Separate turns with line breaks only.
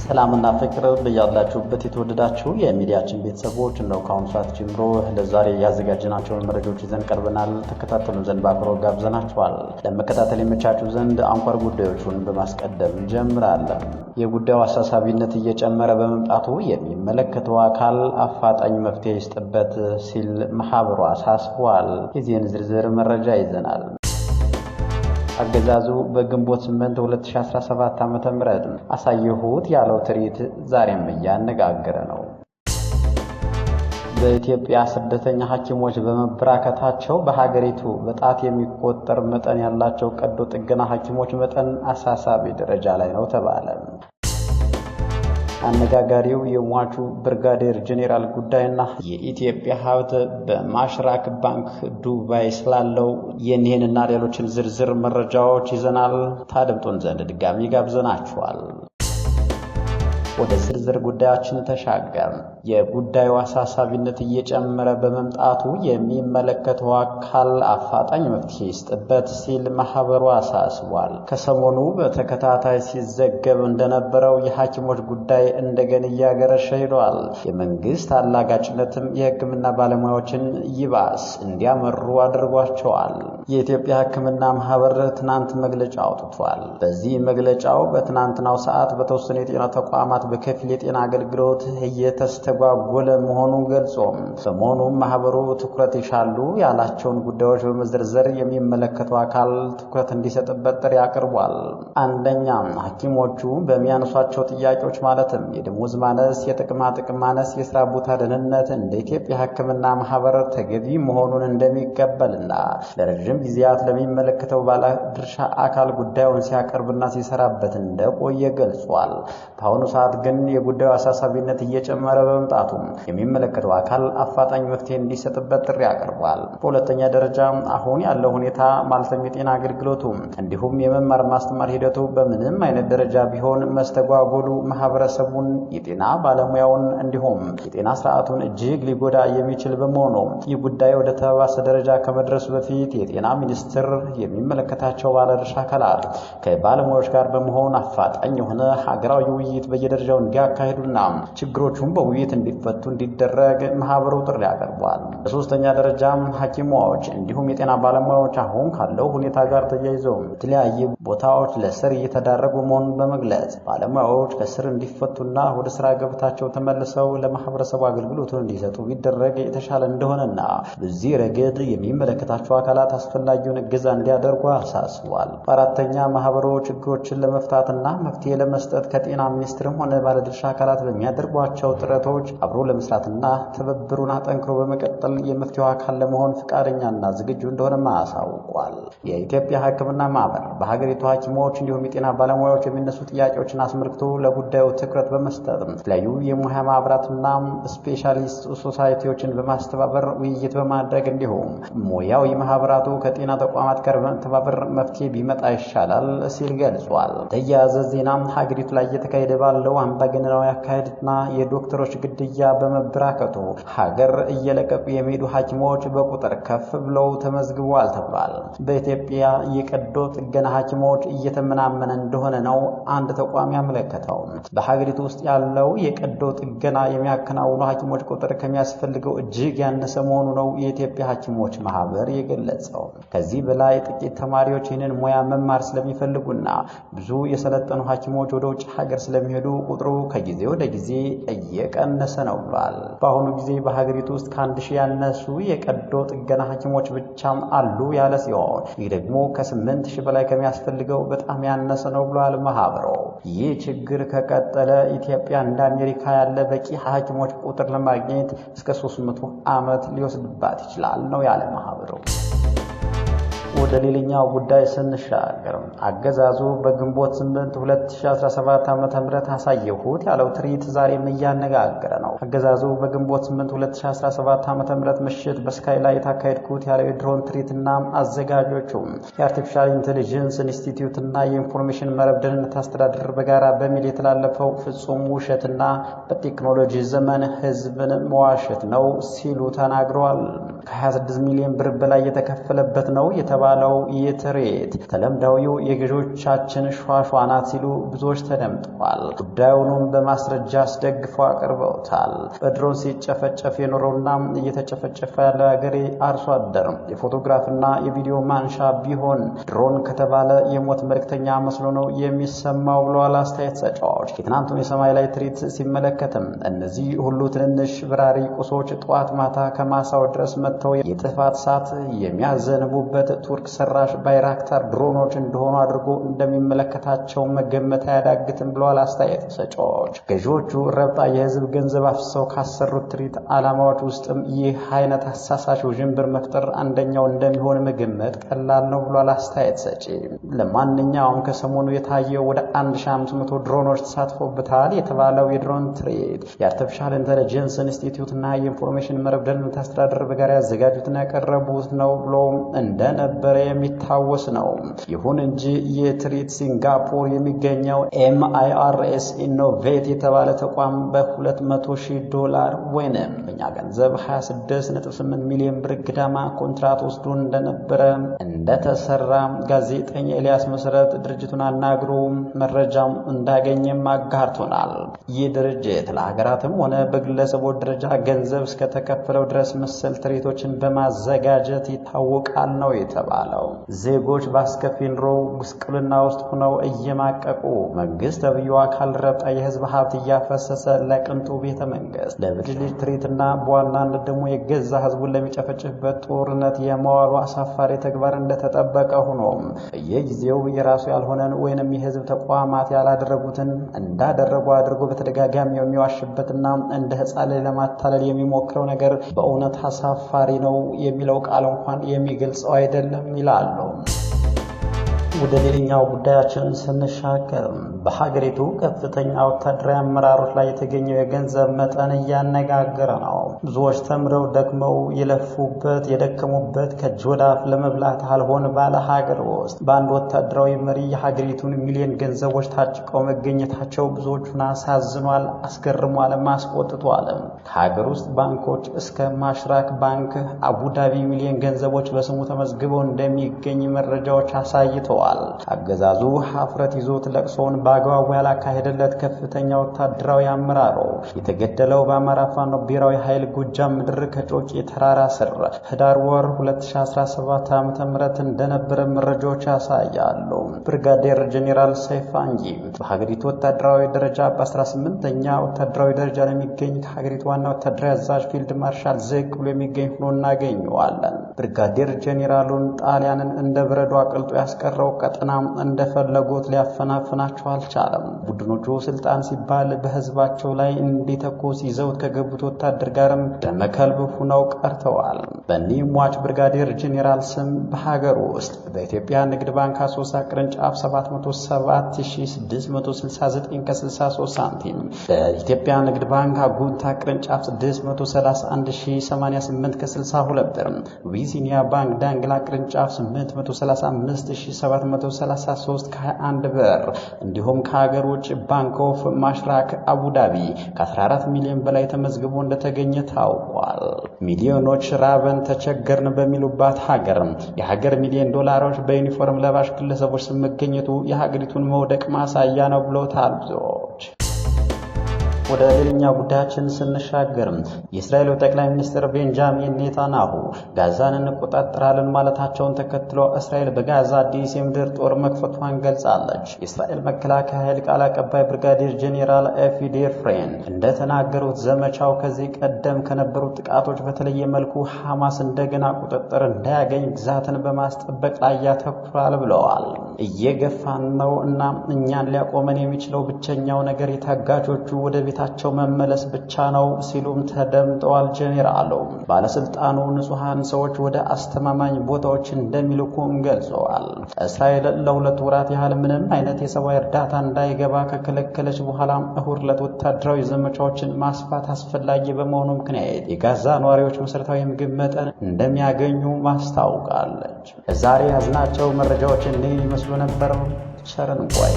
ሰላምና ፍቅር በያላችሁበት የተወደዳችሁ የሚዲያችን ቤተሰቦች እንደው ከአሁኑ ሰዓት ጀምሮ ለዛሬ ያዘጋጀናቸውን መረጃዎች ይዘን ቀርበናል። ተከታተሉን ዘንድ በአክብሮት ጋብዘናችኋል። ለመከታተል የመቻችሁ ዘንድ አንኳር ጉዳዮቹን በማስቀደም እንጀምራለን። የጉዳዩ አሳሳቢነት እየጨመረ በመምጣቱ የሚመለከተው አካል አፋጣኝ መፍትሄ ይስጥበት ሲል ማህበሩ አሳስቧል። የዚህን ዝርዝር መረጃ ይዘናል። አገዛዙ በግንቦት 8 2017 ዓ.ም አሳየሁት ያለው ትርኢት ዛሬም እያነጋገረ ነው። በኢትዮጵያ ስደተኛ ሐኪሞች በመበራከታቸው በሀገሪቱ በጣት የሚቆጠር መጠን ያላቸው ቀዶ ጥገና ሐኪሞች መጠን አሳሳቢ ደረጃ ላይ ነው ተባለ። አነጋጋሪው የሟቹ ብርጋዴር ጄኔራል ጉዳይና የኢትዮጵያ ሀብት በማሽራክ ባንክ ዱባይ ስላለው የኒህንና ሌሎችን ዝርዝር መረጃዎች ይዘናል። ታደምጡን ዘንድ ድጋሚ ጋብዘናችኋል። ወደ ዝርዝር ጉዳያችን ተሻገር። የጉዳዩ አሳሳቢነት እየጨመረ በመምጣቱ የሚመለከተው አካል አፋጣኝ መፍትሄ ይስጥበት ሲል ማህበሩ አሳስቧል። ከሰሞኑ በተከታታይ ሲዘገብ እንደነበረው የሐኪሞች ጉዳይ እንደገና እያገረሸ ሄዷል። የመንግስት አላጋጭነትም የሕክምና ባለሙያዎችን ይባስ እንዲያመሩ አድርጓቸዋል። የኢትዮጵያ ሕክምና ማህበር ትናንት መግለጫ አውጥቷል። በዚህ መግለጫው በትናንትናው ሰዓት በተወሰኑ የጤና ተቋማት በከፊል የጤና አገልግሎት እየተስተጓጎለ መሆኑን ገልጾ በመሆኑም ማህበሩ ትኩረት ይሻሉ ያላቸውን ጉዳዮች በመዘርዘር የሚመለከተው አካል ትኩረት እንዲሰጥበት ጥሪ አቅርቧል። አንደኛ፣ ሐኪሞቹ በሚያነሷቸው ጥያቄዎች ማለትም የደሞዝ ማነስ፣ የጥቅማ ጥቅም ማነስ፣ የስራ ቦታ ደህንነት እንደ ኢትዮጵያ ሕክምና ማህበር ተገቢ መሆኑን እንደሚቀበልና ለረዥም ጊዜያት ለሚመለከተው ባለድርሻ አካል ጉዳዩን ሲያቀርብና ሲሰራበት እንደቆየ ገልጿል። በአሁኑ ሰዓት ግን የጉዳዩ አሳሳቢነት እየጨመረ በመምጣቱ የሚመለከተው አካል አፋጣኝ መፍትሄ እንዲሰጥበት ጥሪ አቅርቧል። በሁለተኛ ደረጃ አሁን ያለው ሁኔታ ማለትም የጤና አገልግሎቱ እንዲሁም የመማር ማስተማር ሂደቱ በምንም አይነት ደረጃ ቢሆን መስተጓጎሉ ማህበረሰቡን፣ የጤና ባለሙያውን እንዲሁም የጤና ስርዓቱን እጅግ ሊጎዳ የሚችል በመሆኑ ይህ ጉዳይ ወደ ተባባሰ ደረጃ ከመድረሱ በፊት የጤና ሚኒስቴር የሚመለከታቸው ባለድርሻ አካላት ከባለሙያዎች ጋር በመሆን አፋጣኝ የሆነ ሀገራዊ ውይይት በየደረጃው እንዲያካሂዱና ችግሮቹን በውይይት እንዲፈቱ እንዲደረግ ማህበሩ ጥሪ አቅርቧል። በሶስተኛ ደረጃም ሐኪሞች እንዲሁም የጤና ባለሙያዎች አሁን ካለው ሁኔታ ጋር ተያይዘው የተለያየ ቦታዎች ለእስር እየተዳረጉ መሆኑን በመግለጽ ባለሙያዎች ከእስር እንዲፈቱና ወደ ስራ ገበታቸው ተመልሰው ለማህበረሰቡ አገልግሎቱን እንዲሰጡ ቢደረግ የተሻለ እንደሆነና በዚህ ረገድ የሚመለከታቸው አካላት አስፈላጊውን እገዛ እንዲያደርጉ አሳስቧል። በአራተኛ ማህበሩ ችግሮችን ለመፍታትና መፍትሄ ለመስጠት ከጤና ሚኒስትርም ሆነ ባለድርሻ አካላት በሚያደርጓቸው ጥረቶች አብሮ ለመስራትና ትብብሩን አጠንክሮ በመቀጠል የመፍትሄው አካል ለመሆን ፈቃደኛና ዝግጁ እንደሆነም አሳውቋል። የኢትዮጵያ ሕክምና ማህበር በሀገሪቱ ሐኪሞች እንዲሁም የጤና ባለሙያዎች የሚነሱ ጥያቄዎችን አስመልክቶ ለጉዳዩ ትኩረት በመስጠት የተለያዩ የሙያ ማህበራትና specialist society ዎችን በማስተባበር ውይይት በማድረግ እንዲሁም ሙያዊ ማህበራቱ ከጤና ተቋማት ጋር በመተባበር መፍትሄ ቢመጣ ይሻላል ሲል ገልጿል። ተያያዘ ዜና ሀገሪቱ ላይ እየተካሄደ ባለው አምባገነናዊ አካሄድና የዶክተሮች ግድያ በመበራከቱ ሀገር እየለቀቁ የሚሄዱ ሐኪሞች በቁጥር ከፍ ብለው ተመዝግበዋል ተብሏል። በኢትዮጵያ የቀዶ ጥገና ሐኪሞች እየተመናመነ እንደሆነ ነው አንድ ተቋም ያመለከተው። በሀገሪቱ ውስጥ ያለው የቀዶ ጥገና የሚያከናውኑ ሐኪሞች ቁጥር ከሚያስፈልገው እጅግ ያነሰ መሆኑ ነው የኢትዮጵያ ሐኪሞች ማህበር የገለጸው። ከዚህ በላይ ጥቂት ተማሪዎች ይህንን ሙያ መማር ስለሚፈልጉና ብዙ የሰለጠኑ ሐኪሞች ወደ ውጭ ሀገር ስለሚሄዱ ቁጥሩ ከጊዜ ወደ ጊዜ እየቀነሰ ነው ብሏል። በአሁኑ ጊዜ በሀገሪቱ ውስጥ ከ1000 ያነሱ የቀዶ ጥገና ሐኪሞች ብቻም አሉ ያለ ሲሆን ይህ ደግሞ ከ8000 በላይ ከሚያስፈልገው በጣም ያነሰ ነው ብሏል ማህበሩ። ይህ ችግር ከቀጠለ ኢትዮጵያ እንደ አሜሪካ ያለ በቂ ሐኪሞች ቁጥር ለማግኘት እስከ 300 ዓመት ሊወስድባት ይችላል ነው ያለ ማህበሩ። ወደ ሌላኛው ጉዳይ ስንሻገር አገዛዙ በግንቦት 8 2017 ዓ.ም አሳየሁት ያለው ትርኢት ዛሬም እያነጋገረ ነው። አገዛዙ በግንቦት 8 2017 ዓ.ም ምሽት በስካይላይት አካሄድኩት ያለው የድሮን ትርኢትና አዘጋጆቹ የ Artificial Intelligence Institute እና የኢንፎርሜሽን መረብ ደህንነት አስተዳደር በጋራ በሚል የተላለፈው ፍጹም ውሸትና በቴክኖሎጂ ዘመን ህዝብን መዋሸት ነው ሲሉ ተናግረዋል። ከ26 ሚሊዮን ብር በላይ የተከፈለበት ነው የተባለው የተባለው ይህ ትርኢት ተለምዳዊው የገዢዎቻችን ሿሿ ናት ሲሉ ብዙዎች ተደምጠዋል። ጉዳዩንም በማስረጃ አስደግፈው አቅርበውታል። በድሮን ሲጨፈጨፍ የኖረውና እየተጨፈጨፈ ያለው የሀገሬ አርሶ አደር የፎቶግራፍና የቪዲዮ ማንሻ ቢሆን ድሮን ከተባለ የሞት መልእክተኛ መስሎ ነው የሚሰማው ብለዋል አስተያየት ሰጫዎች። የትናንቱን የሰማይ ላይ ትርኢት ሲመለከትም እነዚህ ሁሉ ትንንሽ በራሪ ቁሶች ጠዋት ማታ ከማሳው ድረስ መጥተው የጥፋት እሳት የሚያዘንቡበት ቱርክ ሰራሽ ባይራክታር ድሮኖች እንደሆኑ አድርጎ እንደሚመለከታቸው መገመት አያዳግትም ብለዋል አስተያየት ሰጪዎች። ገዢዎቹ ረብጣ የህዝብ ገንዘብ አፍሰው ካሰሩት ትርኢት ዓላማዎች ውስጥም ይህ አይነት አሳሳች ውዥንብር መፍጠር አንደኛው እንደሚሆን መገመት ቀላል ነው ብሏል አስተያየት ሰጪ። ለማንኛውም ከሰሞኑ የታየው ወደ 1500 ድሮኖች ተሳትፎበታል የተባለው የድሮን ትርኢት የ Artificial Intelligence ኢንስቲትዩት እና የኢንፎርሜሽን መረብ ደህንነት አስተዳደር በጋራ ያዘጋጁትና ያቀረቡት ነው ብሎ እንደነበረ የሚታወስ ነው። ይሁን እንጂ ይህ ትርኢት ሲንጋፖር የሚገኘው MIRS Innovate የተባለ ተቋም በ$200,000 ወይንም በእኛ ገንዘብ 26.8 ሚሊዮን ብር ገደማ ኮንትራት ወስዶ እንደነበረ እንደተሰራ ጋዜጠኛ ኤልያስ መሰረት ድርጅቱን አናግሮ መረጃም እንዳገኘም አጋርቶናል። ይህ ድርጅት ለሀገራትም ሆነ በግለሰቦች ደረጃ ገንዘብ እስከተከፈለው ድረስ መሰል ትርኢቶችን በማዘጋጀት ይታወቃል ነው የተባለው። ዜጎች በአስከፊ ኑሮ ጉስቁልና ውስጥ ሆነው እየማቀቁ መንግስት ተብዬው አካል ረብጣ የህዝብ ሀብት እያፈሰሰ ለቅንጡ ቤተ መንግስት ለብልጭልጭ ትርኢትና በዋናነት ደግሞ የገዛ ህዝቡን ለሚጨፈጭፍበት ጦርነት የመዋሉ አሳፋሪ ተግባር እንደተጠበቀ ሆኖ በየጊዜው የራሱ ያልሆነን ወይንም የህዝብ ተቋማት ያላደረጉትን እንዳደረጉ አድርጎ በተደጋጋሚ የሚዋሽበትና እንደ ህፃን ለማታለል የሚሞክረው ነገር በእውነት አሳፋሪ ነው የሚለው ቃል እንኳን የሚገልጸው አይደለም ይላሉ። ወደ ሌላኛው ጉዳያችን ስንሻገር በሀገሪቱ ከፍተኛ ወታደራዊ አመራሮች ላይ የተገኘው የገንዘብ መጠን እያነጋገረ ነው። ብዙዎች ተምረው ደክመው የለፉበት የደከሙበት ከእጅ ወደ አፍ ለመብላት አልሆን ባለ ሀገር ውስጥ በአንድ ወታደራዊ መሪ የሀገሪቱን ሚሊዮን ገንዘቦች ታጭቀው መገኘታቸው ብዙዎቹን አሳዝኗል፣ አስገርሟልም፣ አስቆጥቷልም። ከሀገር ውስጥ ባንኮች እስከ ማሽራክ ባንክ አቡዳቢ ሚሊዮን ገንዘቦች በስሙ ተመዝግበው እንደሚገኝ መረጃዎች አሳይተዋል። አገዛዙ ሀፍረት ይዞት ለቅሶውን በአግባቡ ያላካሄደለት ከፍተኛ ወታደራዊ አመራሩ የተገደለው በአማራ ፋኖ ብሔራዊ ኃይል ጎጃም ምድር ከጮቄ ተራራ ስር ህዳር ወር 2017 ዓ.ም እንደነበረ መረጃዎች ያሳያሉ። ብርጋዴር ጄኔራል ሰይፈ አንጊ በሀገሪቱ ወታደራዊ ደረጃ በ18ኛ ወታደራዊ ደረጃ ለሚገኝ ከሀገሪቱ ዋና ወታደራዊ አዛዥ ፊልድ ማርሻል ዝቅ ብሎ የሚገኝ ሆኖ እናገኘዋለን። ብርጋዴር ጄኔራሉን ጣሊያንን እንደ በረዶ አቅልጦ ያስቀረው ቀጠና እንደፈለጉት ሊያፈናፍናቸው አልቻለም። ቡድኖቹ ስልጣን ሲባል በህዝባቸው ላይ እንዲተኩስ ይዘውት ከገቡት ወታደር ጋርም ደመከልብ ሆነው ቀርተዋል። በእኒህ ሟች ብርጋዴር ጄኔራል ስም በሀገር ውስጥ በኢትዮጵያ ንግድ ባንክ አሶሳ ቅርንጫፍ 77669 ከ63 ሳንቲም፣ በኢትዮጵያ ንግድ ባንክ አጉንታ ቅርንጫፍ 631,088 ከ62 ብር፣ አቢሲኒያ ባንክ ዳንግላ ቅርንጫፍ 835,733 ከ21 ብር እንዲሁም ከሀገር ውጭ ባንክ ኦፍ ማሽራክ አቡዳቢ ከ14 ሚሊዮን በላይ ተመዝግቦ እንደተገኘ ታውቋል። ሚሊዮኖች ራበን ተቸገርን በሚሉባት ሀገር የሀገር ሚሊዮን ዶላሮች በዩኒፎርም ለባሽ ግለሰቦች ስም መገኘቱ የሀገሪቱን መውደቅ ማሳያ ነው ብለውታል ብዙዎች። ወደ ሌላኛው ጉዳያችን ስንሻገር የእስራኤሉ ጠቅላይ ሚኒስትር ቤንጃሚን ኔታንያሁ ጋዛን እንቆጣጠራለን ማለታቸውን ተከትሎ እስራኤል በጋዛ አዲስ የምድር ጦር መክፈቷን ገልጻለች። የእስራኤል መከላከያ ኃይል ቃል አቀባይ ብርጋዴር ጄኔራል ኤፊ ዴፍሬን እንደተናገሩት ዘመቻው ከዚህ ቀደም ከነበሩት ጥቃቶች በተለየ መልኩ ሐማስ እንደገና ቁጥጥር እንዳያገኝ ግዛትን በማስጠበቅ ላይ ያተኩራል ብለዋል። እየገፋን ነው እና እኛን ሊያቆመን የሚችለው ብቸኛው ነገር የታጋቾቹ ወደ ቤታቸው መመለስ ብቻ ነው ሲሉም ተደምጠዋል። ጄኔራሉ ባለስልጣኑ ንጹሐን ሰዎች ወደ አስተማማኝ ቦታዎች እንደሚልኩም ገልጸዋል። እስራኤል ለ2 ወራት ያህል ምንም አይነት የሰብአዊ እርዳታ እንዳይገባ ከከለከለች በኋላ እሁድ ዕለት ወታደራዊ ዘመቻዎችን ማስፋት አስፈላጊ በመሆኑ ምክንያት የጋዛ ነዋሪዎች መሰረታዊ የምግብ መጠን እንደሚያገኙ ማስታውቃለች። ዛሬ ያዝናቸው መረጃዎች እንዲህ ይመስሉ ነበር። ቸር እንቆይ።